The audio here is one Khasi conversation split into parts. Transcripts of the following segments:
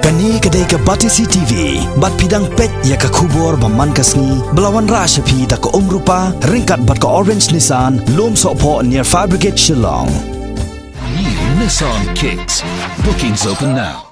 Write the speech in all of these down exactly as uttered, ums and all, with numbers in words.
Kane ka dei ka Batesi T V, bad phi dang peit ïa ka khubor ba man ka sngi, ba la wanrah sha phi da ka Umrupa, ryngkat bad ka Orange Nissan, Lumsohphoh near Fire Brigade Shillong. New Nissan Kicks. Bookings open now.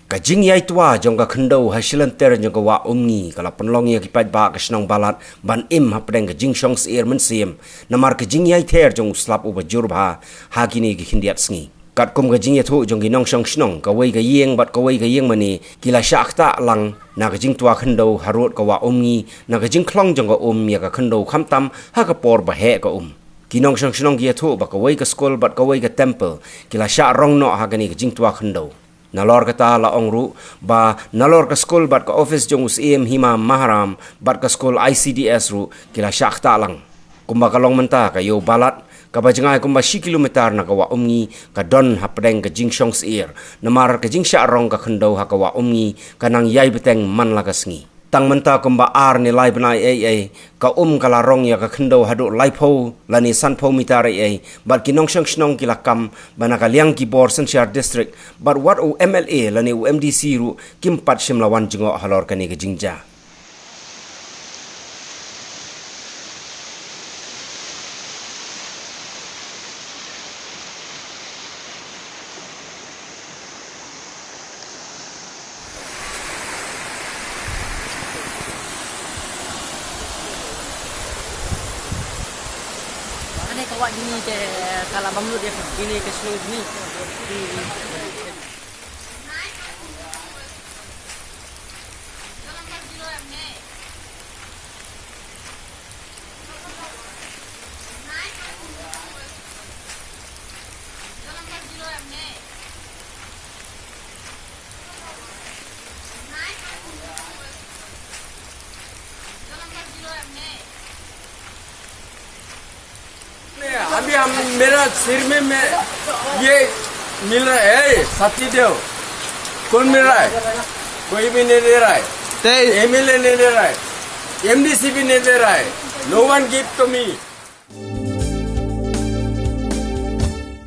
Ka jingïaitwa jong ka khyndew ha shilynter jong ka Wah Umngi ka la pynlong ïa ki paidbah ka shnong Balat ban im hapdeng ka jingshong syier mynsiem, namar ka jingïaither jong u slap uba jur bha ha kine ki khyndiat sngi. Katkum ka jingïathuh jong ki nongshong shnong, kawei ka ïing bad kawei ka ïing mane ki la shah ktah lang na ka jingtwa khyndew harud ka Wah Umngi na ka jingkhlong jong ka um ïa ka khyndew khamtam ha ka por ba heh ka um. Ki nongshong shnong ki ïathuh ba kawei ka skul bad kawei ka temple ki la shah rong noh ha kane ka jingtwa khyndew. Nalor kata la ong ruh ba nalor ka skul bad ka office jong u Syiem Hima Maharam bad ka skul I C D S ruh ki la shah ktah lang. Kumba ka long mynta ka ïew Balat kaba jngai kumba shi kilometer na ka Wah Umngi ka don hapdeng ka jingshong syier. Namar ka jingshah rong ka khyndew ha ka Wah Umngi ka nang ïai bteng man la ka sngi. Tang mynta kumba ar ne lai bnai ei ei, ka um ka la rong ïa ka khyndew haduh laiphew lane sanphew meter ei ei, bad ki nongshong shnong ki la kam ba na ka liang ki bor synshar district bad wat u M L A lane u M D C ruh kim pat shym la wan jngoh halor kane ka jingjia. Kane ka wah jong ngi te ka la bam lut ïa kane ka shnong jong ngi. अभी हम, मेरा सिर में, में ये मिल रहा है, सती देव। कौन मिल रहा है? कोई भी नहीं दे रहा है। ते एमएलए नहीं दे रहा है, एमडीसी भी नहीं दे रहा है। No one give to me।